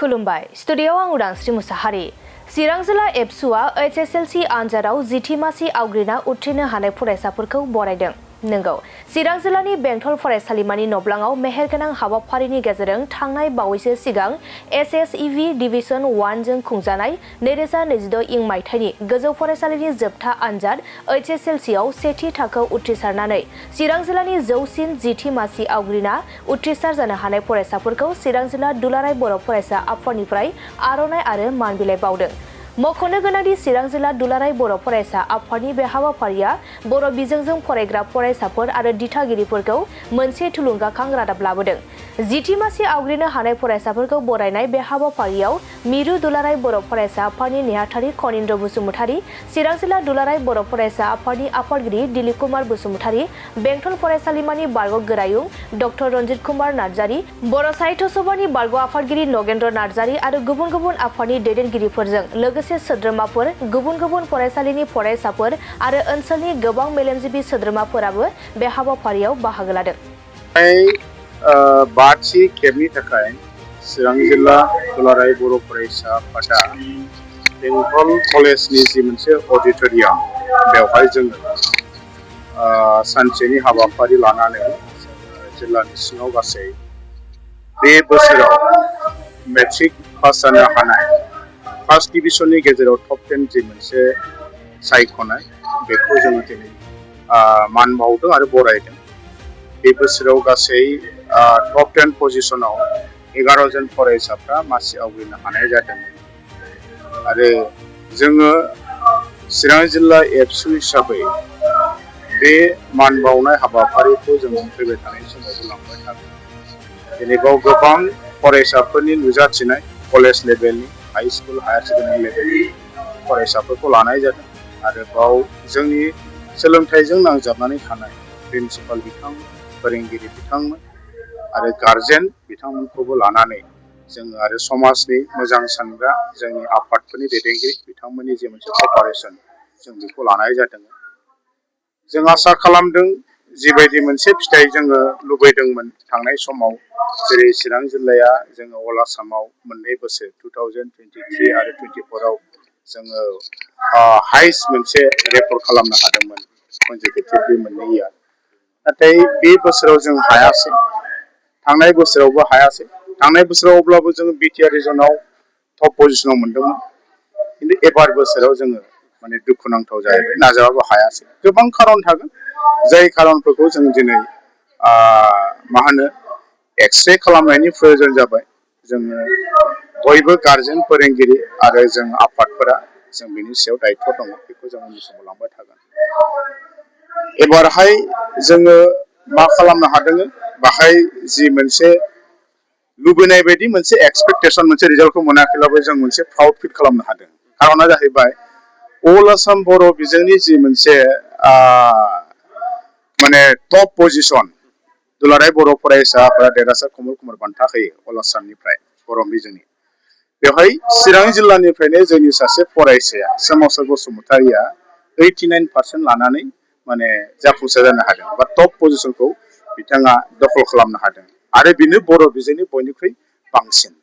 खुलुमबाय स्टुडियोआव आं उदांस्रि मुसाहारि चिरां जिल्ला एबसुआ Hslc आनजादाव जिथि मासि आवग्रिना उथ्रिनो हानाय फरायसाफोरखौ बरायदों। नंगौ चिरां जिल्लानि बेंटल फरायसालिमानि नब्लाङाव मेहेरगोनां हाबाफारिनि गेजेरजों थांनाय बावैसो सिगां SSEV डिभिजन 1 जों खुंजानाय 2026 इं मायथाइनि गोजौ फरायसालिनि जोबथा आनजाद Hslc आव सेथि थाखोआव उथ्रिसारनानै चिरां जिल्लानि जौसिन जिथि मासि आवग्रिना उथ्रिसार जानो हानाय फरायसाफोरखौ चिरां जिल्ला दुलाराय बर' फरायसा आफादनिफ्राय आर'नाइ आरो मान बिलाइ बावदों। मख'नो गोनांदि चिरां जिल्ला दुलाराय बर' फरायसा आफादनि बे हाबाफारिया बर' बिजोंजों फरायग्रा फरायसाफोर आरो दिथागिरिफोरखौ मोनसे थुलुंगाखां रादाब लाबोदों। जिथि मासि आवग्रिनो हानाय फरायसाफोरखौ बरायनाय बे हाबाफारियाव मिरु दुलाराय बर' फरायसा आफादनि नेहाथारि खनिन्द्र बसुमतारी, चिरां जिल्ला दुलाराय बर' फरायसा आफादनि आफादगिरि दिलीप कुमार बसुमतारी, बेंटल फरायसालिमानि बारग' गोरायुं डॉ रन्जित कुमार नार्जारी, बर' साहित्य सभानि बारग' आफादगिरि नगेन्द्र नार्जारी आरो गुबुन गुबुन आफादनि दैदेनगिरिफोरजों लोगोसे सोद्रोमाफोर, गुबुन गुबुन फरायसालिनि फरायसाफोर आरो ओनसोलनि गोबां मेलेमजिबि सोद्रोमाफोराबो बे हाबाफारियाव बाहागो लादों। बाथि खेबनि थाखाय चिरां जिल्ला दुलाराय बर' फरायसा आफादा बेंटल कलेजनि जि मोनसे अडिट'रियाम बेवहाय जोङो सानसेनि हाबाफारि लानानै जिल्लानि सिङाव गासै बे बोसोराव मेट्रिक पास जानो हानाय फार्स्ट डिभिजननि गेजेराव टप 10 जि मोनसे सायख'नाय बेखौ जोङो दिनै मान बावदों आरो बरायदों। बे बोसोराव गासै टप 10 पजिशनाव 11 जन फरायसाफ्रा मासि आवग्रिनो हानाय जादों आरो जोङो चिरां जिल्ला एबसु हिसाबै बे मान बावनाय हाबाफारिखौ जों फैबाय थानाय समावबो लांबाय थागोन। दिनै बाव गोबां फरायसाफोरनि नुजाथिनाय कलेज लेभेलनि हाई स्कुल हायार सेकेन्डारि लेभेलनि फरायसाफोरखौ लानाय जादों आरो बाव जोंनि सोलोंथाइजों नांजाबनानै थानाय प्रिन्सिपाल बिथांमोन, फोरोंगिरि बिथांमोन आरो गार्जेन बिथांमोनखौबो लानानै जोङो आरो समाजनि मोजां सानग्रा जोंनि आफादफोरनि दैदेनगिरि बिथांमोननि जे मोनसे कपारेसन जों बेखौ लानाय जादों। जों आसा खालामदों जिबायदि मोनसे फिथाइ जोङो लुबैदोंमोन थांनाय समाव, जेरै चिरां जिल्लाया जोङो अल आसामाव मोननै बोसोर 2023 आरो 24 आव जोङो हाइस्ट मोनसे रेकर्ड खालामनो हादोंमोन कनजिकिउटिभलि मोननै इयार। नाथाय बे बोसोराव जों हायासै, थांनाय बोसोरावबो हायासै। थांनाय बोसोराव अब्लाबो जोङो बिटिआर रिजनाव टप पजिशनाव मोनदोंमोन, खिन्थु एबार बोसोराव जोङो माने दुखुनांथाव जाहैबाय, नाजाबाबो हायासै। गोबां खारन थागोन, जाय खारनफोरखौ जों दिनै एक्सरे खालामनायनि प्रयोजन जाबाय। जोङो बयबो गार्जेन, फोरोंगिरि आरो जों आफादफोरा जों बिनि सायाव दायथ' दङ, बेखौ जों उननि समाव लांबाय थागोन। एबारहाय जोङो मा खालामनो हादों, बाहाय जि मोनसे लुबैनाय बायदि मोनसे एक्सपेक्टेसन मोनसे रिजाल्टखौ मोनाखैब्लाबो जों मोनसे प्राउड फिल खालामनो हादों। खारना जाहैबाय अल आसाम बर' बिजोंनि जि मोनसे माने टप पजिशन दुलाराय बर' फरायसा आफादा देरहासार कमल कुमार बान्था होयो अल आसामनिफ्राय बर' बिजोंनि। बेवहाय चिरां जिल्लानिफ्रायनो जोंनि सासे फरायसाया सोमावसार बसुमतारीया 89% लानानै माने जाफुंसार जानो हादों बा टप पजिशनखौ बिथाङा दखल खालामनो हादों आरो बेनो बर' बिजोंनि बयनिख्रुइ बांसिन।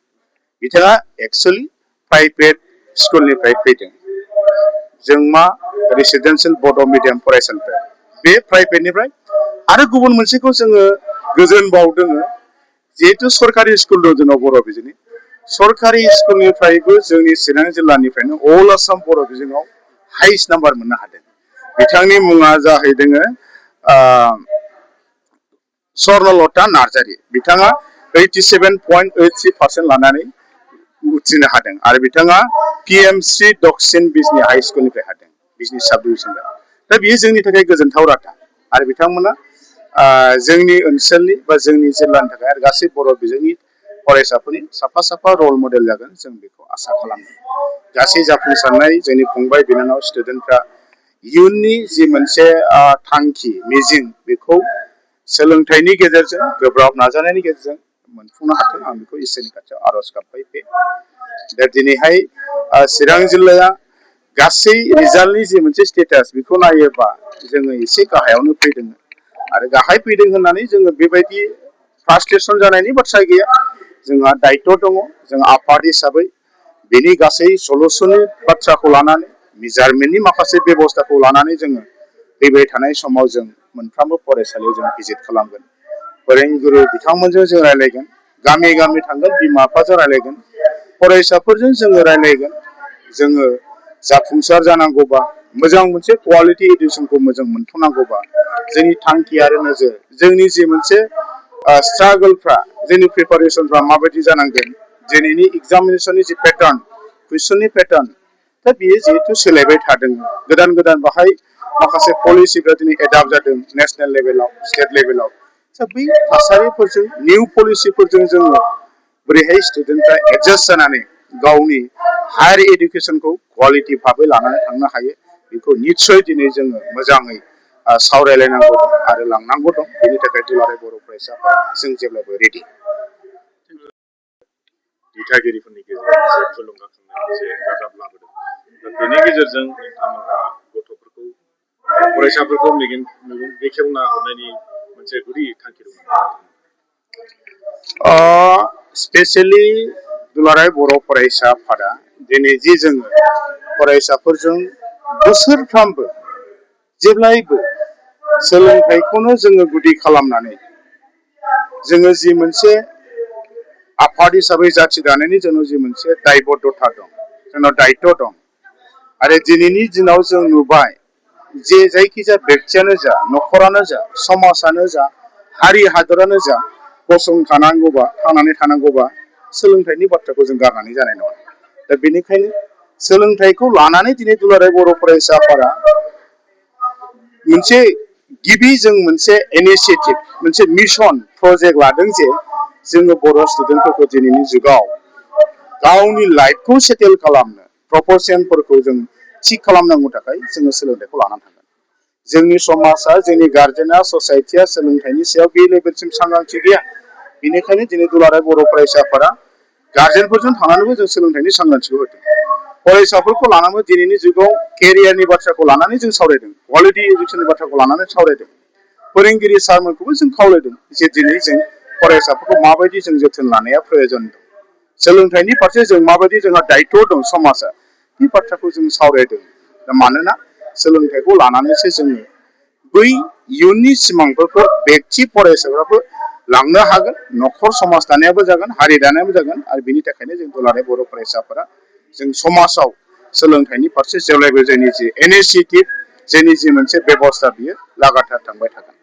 बिथाङा एक्सुअलि प्राइभेट स्कुलनिफ्राय फैदों, जोंमा रेसिडेन्सियेल बड' मिडियाम फरायसालिनिफ्राय, बे प्राइभेटनिफ्राय। आरो गुबुन मोनसेखौ जोङो गोजोन बावदों, जिहेतु सरकारि स्कुल दं जोंनाव बर' बिजोंनि, सरकारि स्कुलनिफ्रायबो जोंनि चिरां जिल्लानिफ्रायनो अल आसाम बर' बिजोङाव हाइस्ट नाम्बार मोननो हादों। बिथांनि मुङा जाहैदों स्वर्नलता नार्जारी। बिथाङा 87.83% लानानै उथ्रिनो हादों आरो बिथाङा PMC दक्षिण बिजनी हाई स्कुलनिफ्राय हादों, बिजनी साब डिभिजननिफ्राय। दा बेयो जोंनि थाखाय गोजोनथाव रादाब आरो बिथांमोना जोंनि ओनसोलनि बा जोंनि जिल्लानि थाखाय आरो गासै बर' बिजोंनि फरायसाफोरनि साफा साफा रल मडेल जागोन, जों बेखौ आसा खालामो। गासै जाफुंसारनाय जोंनि फंबाय बिनानाव स्टुडेन्टफ्रा इयुननि जि मोनसे थांखि मिजिं बेखौ सोलोंथाइनि गेजेरजों गोब्राब नाजानायनि गेजेरजों मोनफुंनो हाथों, आं बेखौ इसोरनि खाथियाव आर'ज गाबबाय। दा दिनैहाय चिरां जिल्लाया गासै रिजाल्टनि जि मोनसे स्टेटास बेखौ नायोबा जोङो एसे गाहायावनो फैदों आरो गाहाय फैदों होननानै जोङो बेबायदि फ्रास्ट्रेसन जानायनि बाथ्रा गैया। जोंहा दायित्व दङ। जों आफाद हिसाबै बेनि गासै सलुसननि बाथ्राखौ लानानै मेजारमेन्टनि माखासे बेबस्थाखौ लानानै जोङो फैबाय थानाय समाव जों मोनफ्रोमबो फरायसालियाव जों भिजिट खालामगोन। फोरोंगुरु बिथांमोनजों जों रायज्लायगोन, गामि गामि थांगोन, बिमा बिफाजों रायज्लायगोन, फरायसाफोरजों जोङो रायज्लायगोन। जोङो जाफुंसार जानांगौबा, मोजां मोनसे क्वालिटि इडुकेसनखौ मोजां मोनथ'नांगौबा, जोंनि थांखि आरो नोजोर, जोंनि जि मोनसे स्ट्रागोलफ्रा, जोंनि प्रिपारेसनफ्रा माबायदि जानांगोन, दिनैनि एग्जामिनेसननि जि पेटार्न, कुइसननि पेटार्न, दा बियो जिहेतु सोलायबाय थादों। गोदान गोदान बाहाय माखासे पलिसिफ्रा दिनै एडाप्ट जादों नेसनेल लेभेलाव, स्टेट लेभेलाव। दा बै थासारिफोरजों, निउ पलिसिफोरजों जोङो बोरैहाय स्टुडेन्टफ्रा एडजास्ट जानानै गावनि हायार इडुकेसनखौ क्वालिटि भाबै लानानै थांनो हायो, बेखौ निस्सय दिनै जोङो मोजाङै सावरायलायनांगौ दं आरो लांनांगौ दं। बेनि थाखाय दुलाराय बर' फरायसाफोरा जों जेब्लाबो रेडि। दिथागिरिफोरनि गेजेराव मोनसे थुलुंगाखांनाय मोनसे रादाब लाबोदों। दा बेनि गेजेरजों नोंथांमोनहा गथ'फोरखौ, फरायसाफोरखौ मेगन बेखेवना हरनायनि मोनसे गुदि थांखि दं। स्पेसियेलि दुलाराय बर' फरायसा आफादा दिनै जि जोङो फरायसाफोरजों बोसोरफ्रामबो जेब्लायबो सोलोंथाइखौनो जोङो गुदि खालामनानै जोङो जि मोनसे आफाद हिसाबै जाथि दानायनि जोंनाव जि मोनसे दायबद्धता दं, जोंनाव दायित्व दं। आरो दिनैनि दिनाव जों नुबाय जे जायखिजाया बेक्तियानो जा, न'खरानो जा, समाजानो जा, हारि हादरानो जा, गसंथानांगौबा, थांनानै थानांगौबा सोलोंथाइनि बाथ्राखौ जों गारनानै जानाय नङा। दा बेनिखायनो सोलोंथाइखौ लानानै दिनै दुलाराय बर' फरायसा आफादा मोनसे गिबि जों मोनसे इनिसियेटिभ, मोनसे मिशन प्रजेक्ट लादों जे जोङो बर' स्टुडेन्टफोरखौ दिनैनि जुगाव गावनि लाइफखौ सेटेल खालामनो, प्रप'र्सनफोरखौ जों थिग खालामनांगौ थाखाय जोङो सोलोंथाइखौ लानानै थांगोन। जोंनि समाजा, जोंनि गार्जेना, ससाइटिया सोलोंथाइनि सायाव बे लेभेलसिम सांग्रांथि गैया। बेनिखायनो दिनै दुलाराय बर' फरायसा आफादा गार्जेनफोरजों थानानैबो जों सोलोंथाइनि सांग्रांथिखौ होदों। फरायसाफोरखौ लानानै दिनैनि जुगाव केरियारनि बाथ्राखौ लानानै जों सावरायदों, क्वालिटि इडुकेसननि बाथ्राखौ लानानै सावरायदों। फोरोंगिरि सारमोनखौबो जों खावलायदों जे दिनै जों फरायसाफोरखौ माबायदि जों जोथोन लानाया प्रयोजन दं, सोलोंथाइनि फारसे जों माबायदि जोंहा दायित्व दं समाजा, बे बाथ्राखौ जों सावरायदों। दा मानोना सोलोंथाइखौ लानानैसो जोङो बै इयुननि सिमांफोरखौ बेक्ति फरायसाफ्राबो लांनो हागोन, न'खर समाज दानायाबो जागोन, हारि दानायाबो जागोन। आरो बिनि थाखायनो जों दुलाराय बर' फरायसाफोरा जों समाजाव सोलोंथाइनि फारसे जेब्लायबो जोंनि जि इनिसियेटिभ, जोंनि जि मोनसे बेबस्था, बियो लागातार थांबाय थागोन।